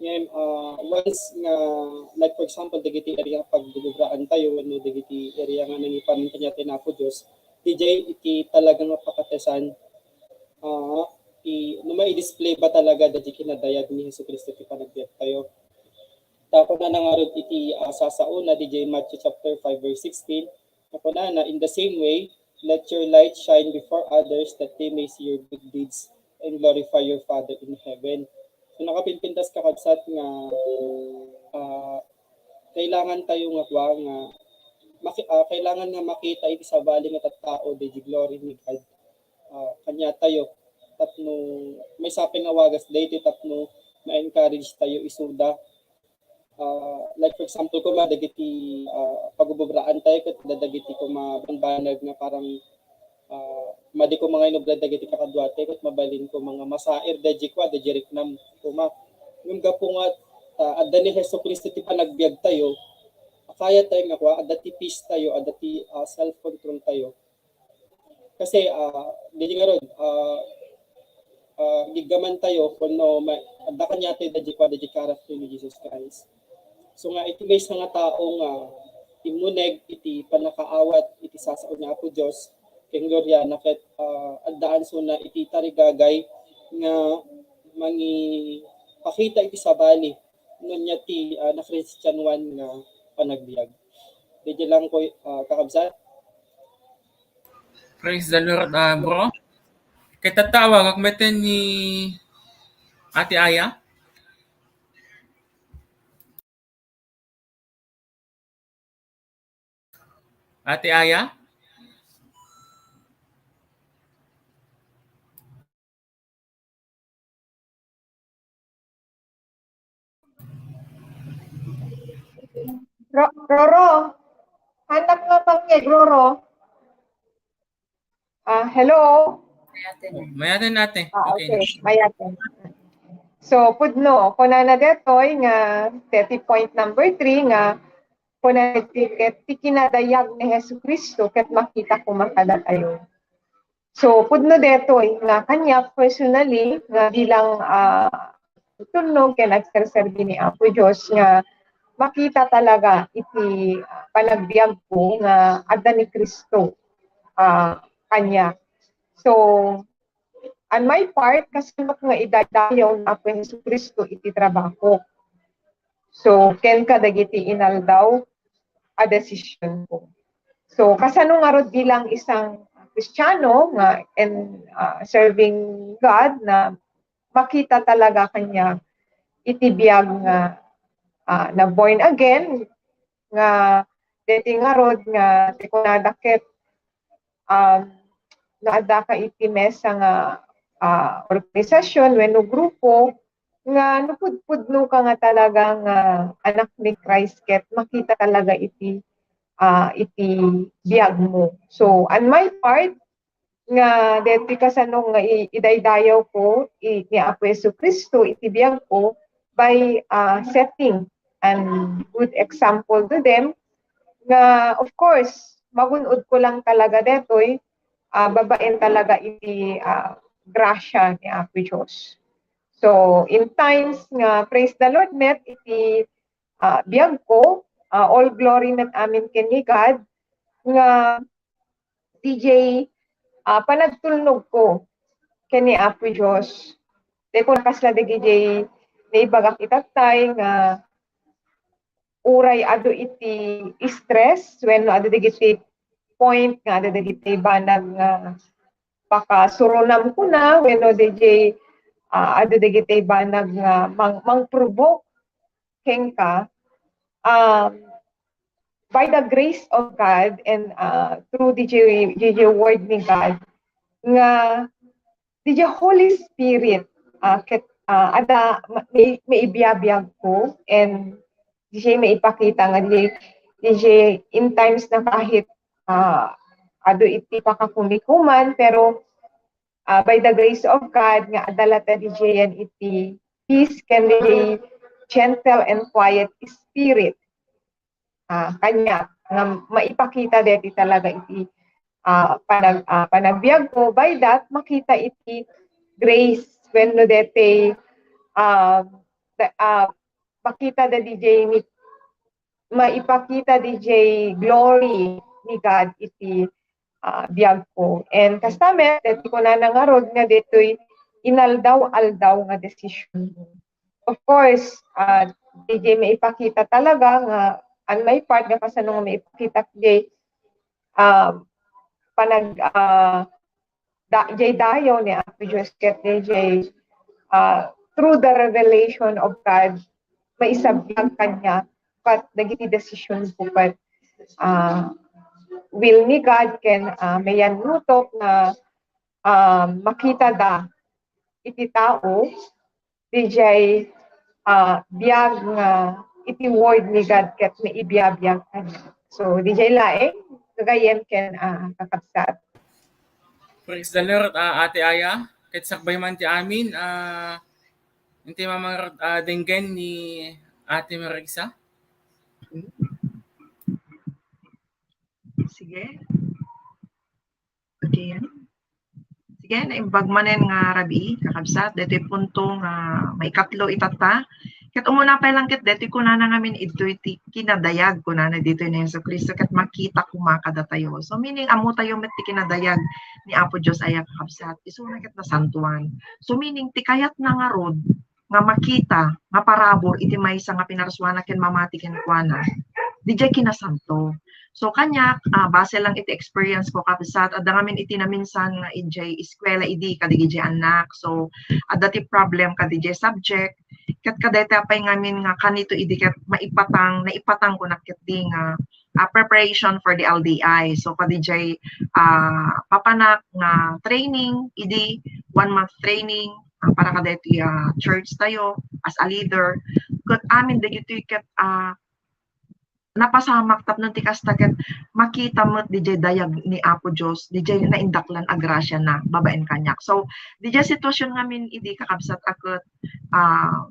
Ngem, ah, once nga, like, for example, dagiti area nga paggugubraantayo wenno dagiti area nga nangipanan kaniatayo ni Apo Dios, daydiay iti talaga nga pakatesan, ah, ti, no mai-display ba talaga daydiay kinadayag ni Jesu-Cristo ti panagbiagtayo. Ta kunana ngarud iti, ah, sasaona daydiay Matthew chapter five verse sixteen, nga kunana, "In the same way, let your light shine before others that they may see your good deeds and glorify your Father in heaven." So, nakapimpintas, kakabsat, nga, ah, kailangan tayo nga kua nga maki-, ah, kailangan nga makita iti sabali nga tattao daydiay glory ni God, ah, kaniatayo tapno maysa pay nga wagas daytoy tapno ma-encourage tayo isuda. Ah, like, for example, koma dagiti, ah, paggugubraantayo ket adda dagiti koma bambanag nga parang, ah, madi koma nga inubra dagiti kakaduatayo ket mabalin koma nga masair daydiay kua, daydiay riknam koma. Ngem gapu nga, ah, adda ni Jesu-Cristo ti panagbiagtayo, kayatayo nga kua, adda ti peace tayo, adda ti, ah, self-control tayo. Kasi, ah, daydiay ngarud, ah, ah, giggamantayo kun no ma-, adda kaniatayo daydiay kua, daydiay character ni Jesus Christ. So nga, iti maysa nga tao nga immuneg iti pannakaawat iti sasao ni Apo Dios, ken Gloriana ket, ah, addaan sona iti tarigagay nga mangipakita iti sabali no ania ti, ah, nakristianoan nga panagbiag. Daydiay lang ko, ah, kakabsat. Praise the Lord, ah, bro. Ket tattawagak met ni Ate Aya. Ate Aya? Ro-, Roro, anak nga mangngeg, Roro. Ah, hello? Mayaten, ate. Ah, okay, okay. Mayaten. So, pudno, kunana detoy nga, deti point number three nga, kunana ti, ket ti kinadayag ni Jesu-Cristo, ket makita koma kadatayo. So, pudno detoy nga kaniak personally, nga bilang, ah, tulnog ken agserserbi ni Apo Dios nga makita talaga iti, ah, panagbiag ko nga adda ni Cristo, ah, kaniak. So, on my part, kasano nga idaydayaw ni Apo Jesu-Cristo iti trabaho. So, ken kadagiti inaldaw a desisyon ko. So, kasano ngarud bilang isang Kristiano nga and, ah, serving God na makita talaga kaniak iti biag nga, ah, na born again, nga deti ngarud nga ti kunada ket, um, naadda ka iti mesa nga, ah, organisasyon wenno grupo nga napudpudno ka nga talaga nga anak ni Christ ket makita talaga iti, ah, iti biag mo. So, on my part, nga deti kasano nga i-, idaydayaw ko i-, ni Apo Jesu-Cristo iti biag ko by, ah, setting an good example to them nga, of course, magun-od ko lang talaga detoy, ah, babaen talaga iti, ah, grasya ni Apo Dios. So, in times nga, praise the Lord met iti, ah, biag ko, ah, all glory met amin ken ni God, nga D J, ah, panagtulnog ko ken ni Apo Dios. Dayta kasla dagiti naibagak itattay nga uray adu iti stress wenno adu dagiti point nga adu dagiti banag nga pakasurunam kuna wenno D J, ah, adu dagiti banag nga mang-, mang-provoke kenka, um, by the grace of God and, uh, through D J, D J Word ni God, nga D J Holy Spirit, uh, ket, uh, ada ma-, may, maibiabiag ko and D J maipakita nga D J, D J in times na kahit, uh, adu iti pakakumikuman, pero, uh, by the grace of God, nga adda la ta D J-an iti peace ken D J gentle and quiet spirit. Ah, kaniak nga maipakita deti talaga iti, ah, panag-, ah, panagbiag ko. By that, makita iti grace wenno deti, ah, da-, ah, makita da D J ni, maipakita D J glory ni God iti, ah, biag ko. And kasta met, deti kunana ngarud nga detoy inaldaw-aldaw nga desisyon. Of course, ah, D J maipakita talaga nga, on my part, nga kasano nga maipakita, D J, ah, panag-, ah, da-, D J dayaw ni Apo Dios ket D J, ah, through the revelation of God, maisabiag kaniak, ket dagiti desisyon ko ket, ah, will ni God ken, ah, mayannutok nga, ah, makita da iti tao, D J, ah, biag nga iti word ni God ket maibiabiag kaniak. So, D J laeng, gagayyem ken, ah, kakabsat. Praise the Lord, ah, Ate Aya. Ket sakbay man ti amin, ah, inti mamang-, ah, denggen ni Ate Marisa. Sige. Okay, yan. Sige, naimbag manen nga rabii, kakabsat, daytoy punto nga maikatlo itatta, Ket umuna pay lang ket detoy kunana ngamin, "Idtoy ti kinadayag," kunana ditoy ni Jesu-Cristo, ket makita koma kadatayo. So, meaning, ammotayo met ti kinadayag ni Apo Dios aya, kakabsat. Isuna ket nasantoan. So, meaning, ti kayatna ngarud nga makita, maparabur iti maysa nga pinarsuana ken mamati kenkuana, didiay kinasanto. So, kaniak, ah, base lang iti experience ko, kabsat, adda ngamin iti naminsan nga idiay eskuela idi kadigidiay annak. So, adda ti problem kadidiay subject. Ket kadayta pay ngamin nga kanito idi ket maipatang, naipatang ko na ket di nga, ah, preparation for the L D I. So, kadidiay, ah, papanak nga training, idi one month training, ah, para kadaytoy, ah, church tayo as a leader. Ket amin dagitoy ket, ah, napasamak tapno ti kasta ket makita met didiay dayag ni Apo Dios, didiay naindaklan a grasiana babaen kaniak. So, didiay sitwasyon ngamin idi, kakabsat, a ket, ah,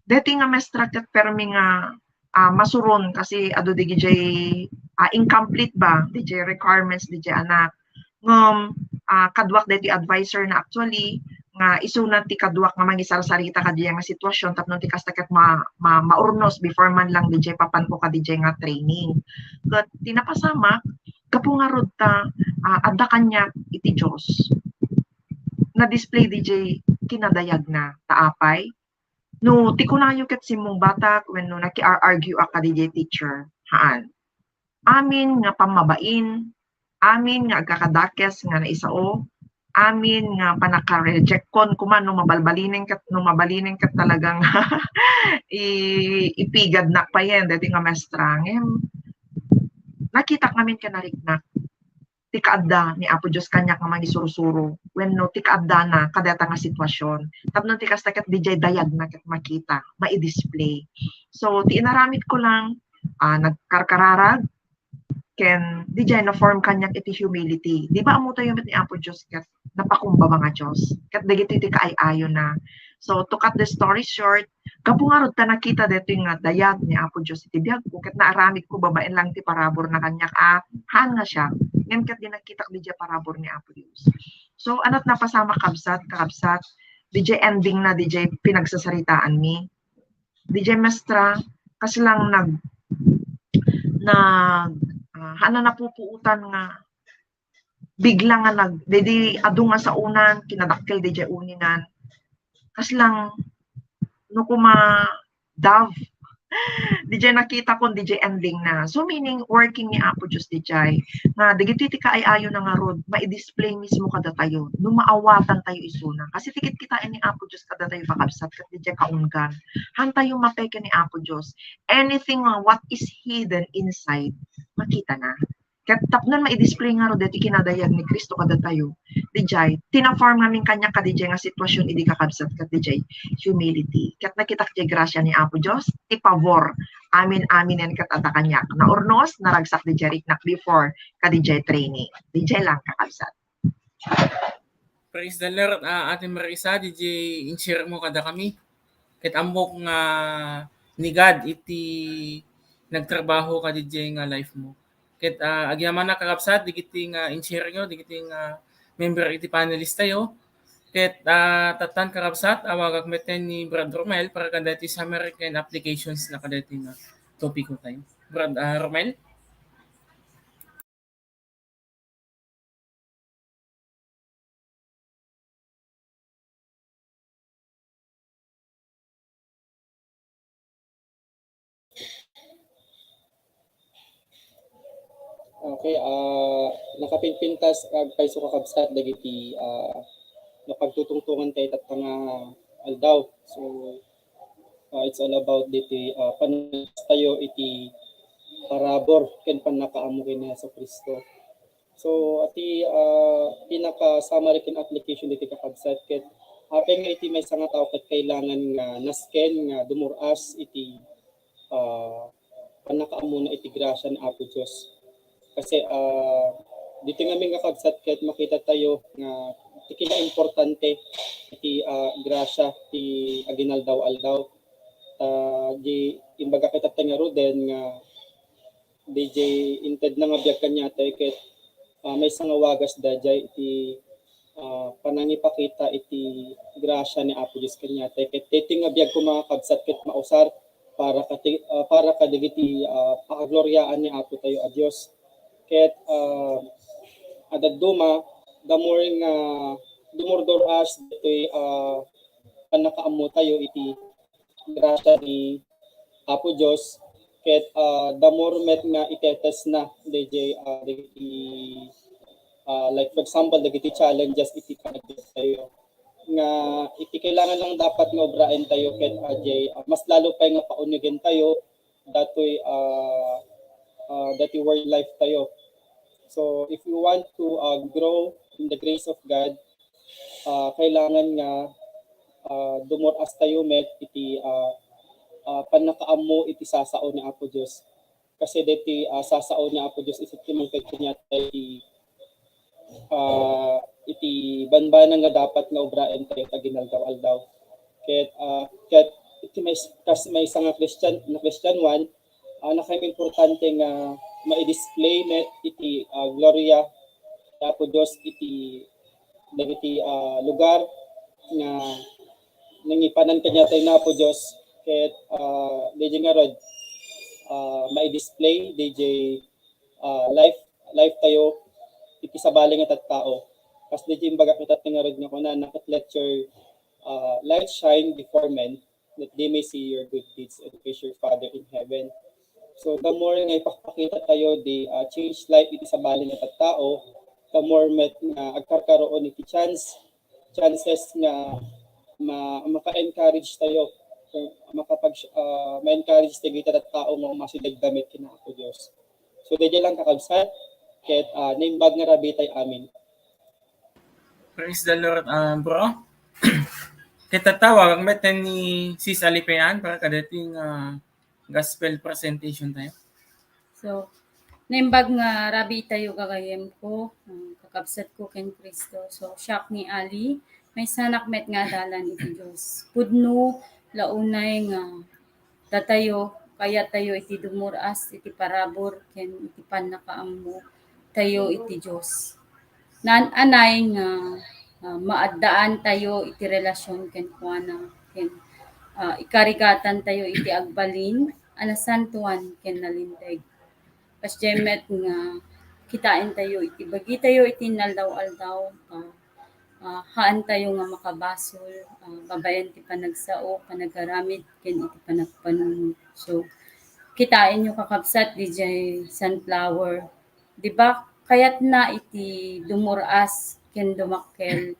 deti nga mestra ket permi nga, ah, masuron kasi adu didiay, ah, incomplete ba, didiay requirements didiay annak. Ngem, ah, kaduak daytoy adviser na actually, nga isuna ti kaduak nga mangisarsarita kadiay nga sitwasyon tapno ti kasta ket ma-, ma-, maurnos before man lang didiay papanko kadidiay nga training. Ket ti napasamak, gapu ngarud ta, ah, adda kaniak iti Dios. Na-display didiay kinadayagna. Ta apay? No, ti kunayo ket simmong batak wenno nakiar-argue a kadidiay teacher. Haan. Amin nga pammabain, amin nga agkakadakes nga naisao, amin nga pannaka-reject-kon koma no mabalbalinen ket, no mabalinen ket talagang i-, ipigadnak payen daytoy nga mestra. Ngem nakitak ngamin ken nariknak ti kaadda ni Apo Dios kaniak nga mangisursuro wenno ti kaaddana kadayta nga sitwasyon. Tapno ti kasta ket didiay dayagna ket makita, mai-display. So, ti inaramidko lang, ah, nagkarkararag, ken didiay na-form kaniak iti humility. Di ba ammotayo met ni Apo Dios ket napakumbaba nga Dios? Ket dagitoy ti kaay-ayona. So, to cut the story short, gapu ngarud ta nakita daytoy nga dayag ni Apo Dios iti biagko, ket naaramidko babaen lang ti paraburna kaniak a haan nga siak. Ngem ket di nakitak didiay parabur ni Apo Dios. So, ania ti napasamak, kabsat, kakabsat, didiay ending na didiay pinagsasaritaanmi. Didiay mestra, kas lang nag-, nag-, ah, haan a napupuotan nga bigla nga nag-, daydi adu nga saonan, kinadakkel didiay uninan. Kas lang, no koma, dove. Didiay nakitakon, didiay ending na. So, meaning, working ni Apo Dios didiay. Nga, dagitoy ti kaay-ayona ngarud, mai-display mismo kadatayo, no maawatantayo isuna. Kasi ti kitkitaen ni Apo Dios kadatayo, kakabsat, ket didiay kaunggan. Haantayo mapeke ni Apo Dios. Anything, uh, what is hidden inside, makitana. Ket tapno mai-display ngarud daytoy kinadayag ni Cristo kadatayo, didiay, ti na-form ngamin kaniak kadidiay nga sitwasyon idi, kakabsat, ket didiay humility. Ket nakitak didiay grasia ni Apo Dios, ti pabor, amin-aminen ket adda kaniak. Naurnos, naragsak didiay riknak before kadidiay training. Didiay lang, kakabsat. Praise the Lord, ah, Ate Marisa, didiay in-share mo kadakami. Ket ammok nga ni God iti nagtrabaho kadidiay nga life mo. Ket, ah, agyamanak, kakabsat, dagiti nga in-share nyo, dagiti nga member iti panelist tayo. Ket, ah, tattan, kakabsat, awagak metten ni Brad Romel para kadaytoy summary ken applications na kadaytoy nga topiko tayo. Brad, ah, Romel? Okay, ah, nakapinpintas agpayso, kakabsat, dagiti, ah, napagtutungtongan tayo tatta nga aldaw. So, ah, it's all about diti, ah, panagtayo iti parabur ken pannakaammo ken ni Jesu-Cristo. So, iti, ah, pinaka-summary ken application diti, kakabsat, ket apay nga iti maysa nga tao ket kailangan nga nasken nga dumur-as iti, ah, pannakaammona iti grasia ni Apo Dios. Kasi, ah, ditoy ngamin, kakabsat, ket makita tayo nga ti kinaimportante iti, ah, grasia ti aginaldaw-aldaw. Ta, di, imbaga, kita tayo ngaruden nga didiay intedna nga biag kaniatayo ket, ah, maysa nga wagas daydiay iti, ah, panangipakita iti grasya ni Apo Dios kaniatayo. Ket daytoy nga biag, koma, kakabsat, ket mausar para kati-, ah, para kadagiti, ah, pakagloriaan ni Apo tayo a Dios. Ket, ah, adda duma, the more nga dumurdur-as daytoy, ah, pannakaammo tayo iti grasya ni Apo Dios, ket, ah, the more met nga itetesna dayjay, ah, dagiti, ah, like, for example, dagiti challenges iti panagbiag tayo, nga iti kailangan lang dapat nga obraen tayo ket, ah, jay, ah, mas lalo pay nga paunegen tayo datoy, ah, ah, datoy world life tayo. So, if we want to, ah, grow in the grace of God, ah, kailangan nga, ah, dumur-as tayo met iti, ah, ah, pannakaammo iti sasao ni Apo Dios. Kasi deti, ah, sasao ni Apo Dios, isu ti mangted kaniatayo iti, ah, iti banbanag nga dapat nga obraen tayo ta ginaldaw-aldaw. Ket, ah, ket iti may, kas maysa nga Christian, nga Christian one, ah, nakaimportante nga mai-display met iti, ah, gloria ti Apo Dios iti dagiti, ah, lugar nga nangipanan kaniatayo ni Apo Dios. Ket, ah, dayjay ngarud, ah, mai-display dayjay, ah, life, life tayo iti sabali nga tattao. Kas dayjay imbagak ita ngarud nga kunana, ket let your, ah, light shine before men, that they may see your good deeds and praise your Father in heaven. So, the more nga ipakpakita tayo di, ah, change life iti sabali nga tattao, the more met nga agkarkaroon iti chance, chances nga ma-, maka-encourage tayo, or makapag-, ah, ma-encourage tayo iti tattao nga umasideg damit ken Apo Dios. So, dayjay lang, kakabsat, ket, ah, naimbag nga rabii tayo amin. Praise the Lord, ah, bro. Ket tattao, agmeten ni Sis Alipean para kadaytoy nga, ah, gospel presentation tayo. So, naimbag nga rabii tayo, gagayyem ko, ah, kakabsat ko ken Cristo. So, siak ni Ali, maysanak met nga adalan iti Dios. Pudno la unay nga datayo, kayat tayo iti dumur-as iti parabur ken iti pannakaammo tayo iti Dios. Naan-anay nga, ah, maaddaan tayo iti relasion kenkuana, ken, ah, ikarigatan tayo iti agbalin a nasantoan ken nalinteg. Kasdiay met nga kitaen tayo iti bagi tayo iti inaldaw-aldaw, ah, ah, haan tayo nga makabasol, ah, babaen ti panagsao, panagaramid, ken iti panagpanunot. So, kitaenyo, kakabsat, dayjay sunflower. Di ba, kayatna iti dumur-as ken dumakkel.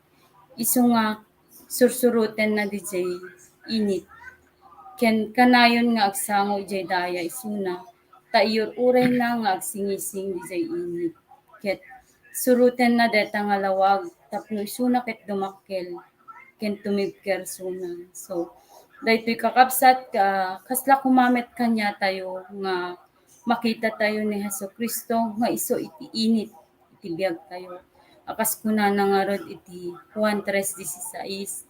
Isu nga sursurotenna dayjay init. Ken kanayon nga agsango idiay daya isuna, ta iyur-urayna nga agsingising idiay init. Ket surotenna dayta nga lawag tapno isuna ket dumakkel ken tumibker isuna. So, daytoy, kakabsat, ka-, kasla koma met kaniatayo nga makita tayo ni Jesu-Cristo nga isu iti init iti biag tayo. A kas kunana ngarud iti Juan tres dieciséis,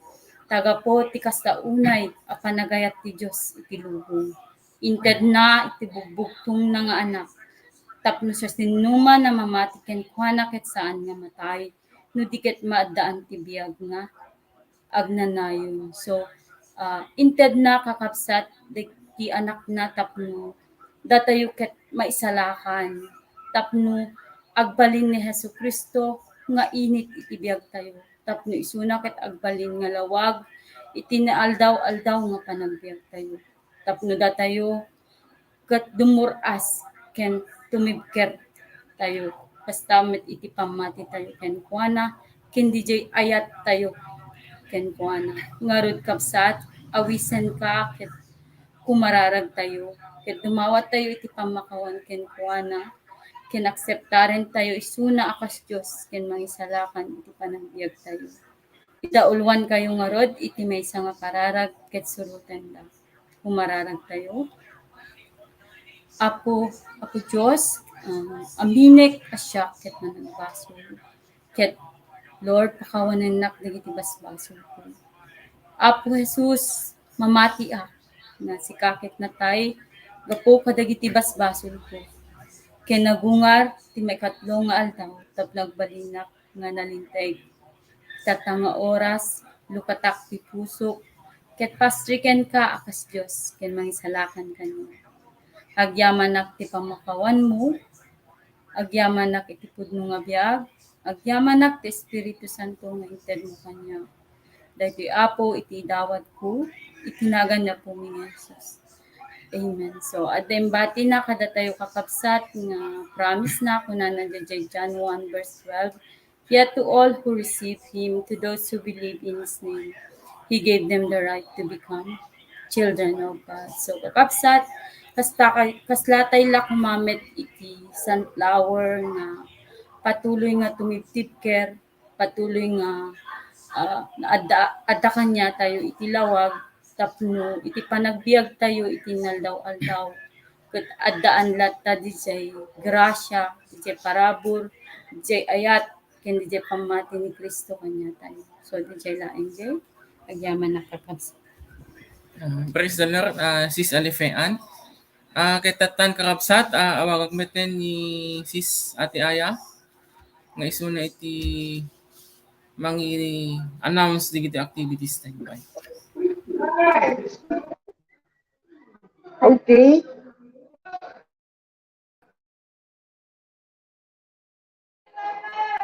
"Ta gapu ti kasta unay a panagayat ti Dios iti lubong, intedna iti bugbugtongna nga Anak, tapno siasinoman a mamati kenkuana ket saan nga matay, no di ket maaddaan ti biag nga agnanayon." So, ah, intedna, kakabsat, dagiti anakna tapno datayo ket maisalakan, tapno agbalin ni Jesu-Cristo nga init iti biag tayo, tapno isuna ket agbalin nga lawag iti inaldaw-aldaw nga panagbiag tayo, tapno datayo ket dumur-as ken tumibker tayo, kasta met iti pammati tayo kenkuana, ken didiay ayat tayo kenkuana. Ngarud, kabsat, awisenka ket kumararag tayo, ket dumawat tayo iti pammakawan kenkuana, ken akseptaren tayo isuna a kas Dios ken Mangisalakan iti panagbiag tayo. Ita, ulwan kayo ngarud iti maysa nga kararag ket surotenda. Kumararag tayo. Apo, Apo Dios, ah, aminek a siak ket managbasol. Ket, Lord, pakawanennak dagiti basbasolko. Apo Jesus, mamatiak nga sika ket natay gapu kadagiti basbasolko. Ken nagungar ti maikatlo nga aldaw tapno agbalinak nga nalinteg. Itatta nga oras, lukatak ti pusok, ket pastrikenka a kas Dios ken mangisalakan kaniak. Agyamanak ti pamakawanmo, agyamanak iti pudno nga biag, agyamanak ti Espiritu Santo nga intedmo kaniak. Daytoy, Apo, iti idawatko, iti nagan ni Apomi nga Jesus. Amen. So, adda imbatina kadatayo, kakabsat, nga promise na, kunana diay John one verse twelve, "Yet to all who receive him, to those who believe in his name, he gave them the right to become children of God." So, kakabsat, kasta, kasla tay la kumamet iti sunflower nga patuloy nga tumibtibker, patuloy nga, ah, adda, adda kaniatayo iti lawag tapno iti panagbiagtayo iti inaldaw-aldaw, ket addaan latta diay grasia, diay parabur, diay ayat, ken diay pammati ni Cristo kaniatayo. So, diay laeng diay, agyamanak, kakabsat. Ah, praise the Lord, ah, Sis Alifean. Ah, ket tattan, kakabsat, ah, awagak metten ni Sis Ate Aya nga isuna iti mangi-announce dagiti activities tayo. Okay.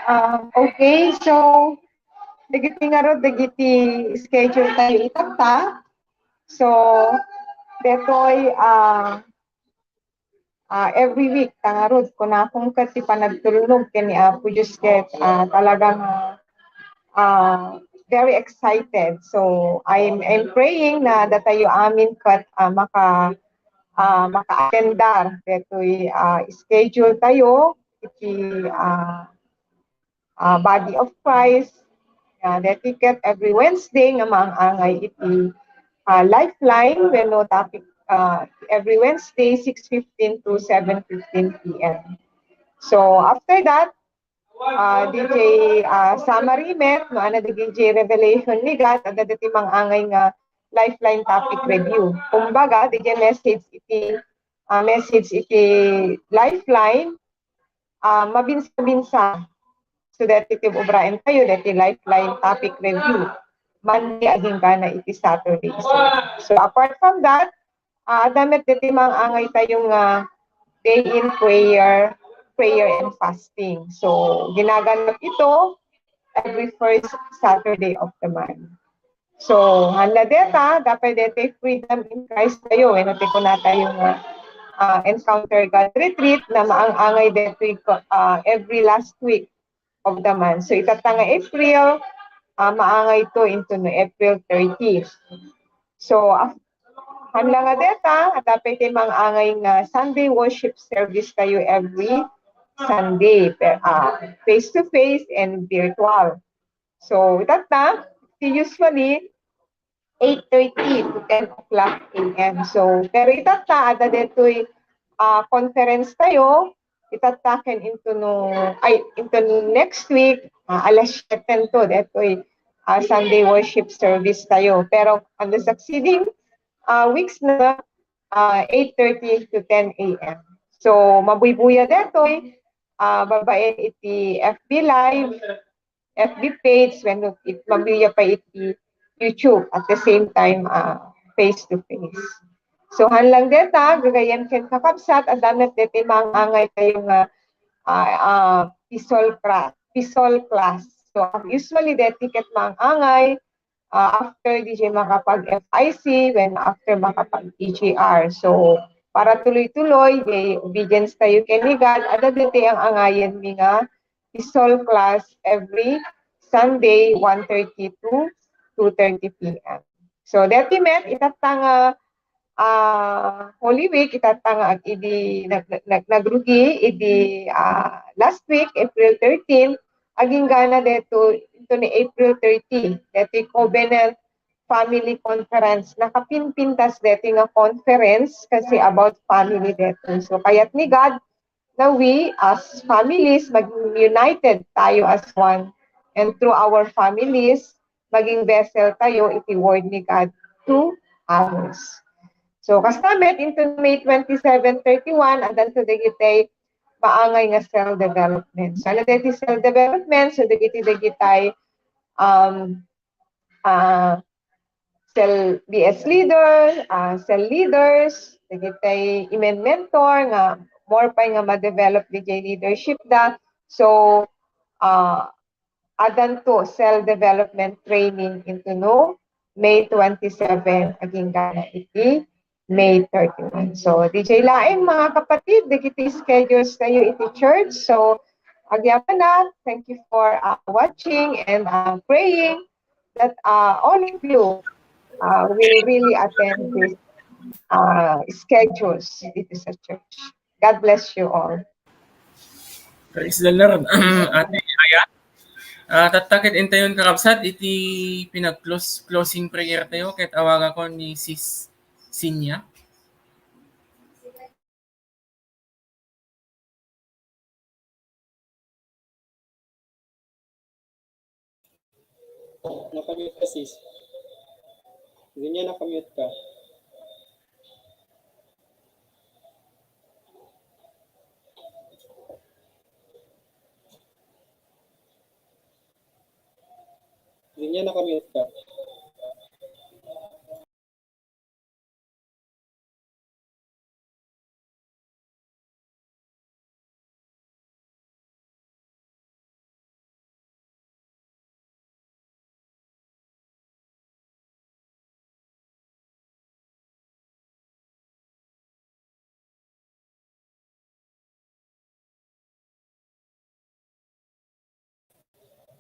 Ah, okay, so, dagiti ngarud, dagiti schedule tayo itatta. So, detoy, ah, ah, every week, ta ngarud, kunakon ket ti panagtulnog ken ni Apo Dios ket, ah, talagang, ah, very excited. So, I'm, I'm praying na datayo amin ket, ah, maka-, ah, maka-attendar detoy, ah, schedule tayo iti, ah, ah, Body of Christ. Ah, deti ket every Wednesday nga maang-angay iti, ah, Lifeline wenno topic, ah, every Wednesday, six fifteen to seven fifteen P M. So, after that, ah, diay, ah, summary met, no, ano, diay revelation ni God, adda deti maang-angay nga Lifeline topic review. Kumbaga, diay message iti, ah, message iti Lifeline, ah, mabinsa-binsa. So, deti ti ubraentayo, deti Lifeline topic review. Monday agingga na iti Saturday. So, so, apart from that, ah, adda met deti maang-angay tayo nga day in prayer, prayer and fasting. So, ginaganap ito every first Saturday of the month. So, haan la deta, dapay deti Freedom in Christ tayo, wenno ti kunatayo nga, ah, Encounter God Retreat na maang-angay deti, ah, every last week of the month. So, itatta nga April, ah, maangay to into no April thirty. So, af-, haan la nga deta, dapay ti maang-angay nga Sunday worship service tayo every Sunday, pe-, ah, face-to-face and virtual. So, itatta, ti usually eight thirty to ten o'clock A M. So, pero itatta, adda detoy, ah, conference tayo, itatta ken into no, ay, into no next week, ah, alas siete to, detoy, ah, Sunday worship service tayo. Pero on the succeeding, ah, weeks na, ah, eight thirty to ten A M. So, mabuybuya detoy, ah, babaen iti F B Live, F B page, wenno it, mabuybuya pay iti YouTube at the same time, ah, face to face. So, haan lang deta, gagayyem ken kakabsat, adda met deti maang-angay tayo nga, ah, ah, P SOL cra-, P SOL class. So, usually, deti ket maang-angay, ah, after diay makapag-F I C, wenno after makapag-P G R. So, para tuloy-tuloy, diay obedience tayo ken ni God, adda deti ang-angayenmi nga P SOL class every Sunday, one thirty to two thirty P M. So, deti met, itatta nga, ah, Holy Week, itatta nga ag-, idi nag-, nag-, nagrugi, idi, ah, last week, April thirteen, agingga na detoy, into ni April thirty, detoy Covenant Family Conference. Nakapimpintas detoy nga conference kasi about family detoy. So, kayat ni God, na we as families, maging united tayo as one. And through our families, maging vessel tayo iti word ni God to others. So, kasta met, into May twenty-seven, thirty-one, addanto dagiti maangay nga self-development. So, ano dagiti self-development? So, dagiti, dagitay um, ah, cell D S leader, ah, cell leaders, dagiti imen-mentor nga more pay nga ma-develop diay leadership da. So, ah, addanto cell development training intono May twenty-seven, agingga iti May thirty-one. So, diay laeng, mga kapatid, dagiti schedules tayo iti church. So, agyamanak, thank you for, uh, watching and, uh, praying that, uh, all of you, uh, will really attend this, uh, schedules dito sa church. God bless you all. Praise the Lord. Ate Aya. Ah, tatta ket intayon, kakabsat, iti pinag-close, closing prayer tayo, ket awagakon ni Sis Sinya. Nakamute ka, sis. Sinya, nakamute ka. Sinya, nakamute ka.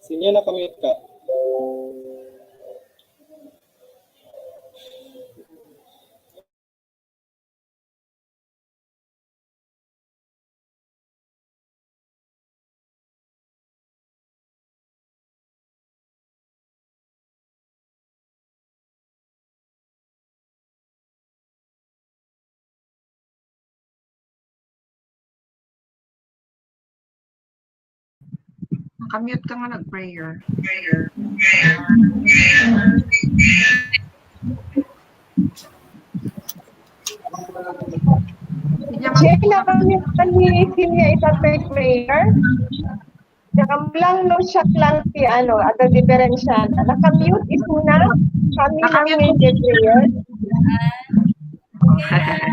Sinya, nakamute ka. Nakamute ka nga nag-prayer. Jay, nakamute ka ni Sinya ita ti prayer? Diak ammo lang no siak lang ti ano, adda diferensiana. Nakamute isuna, kami lang. Nakamute ni prayer. Ah, okay na.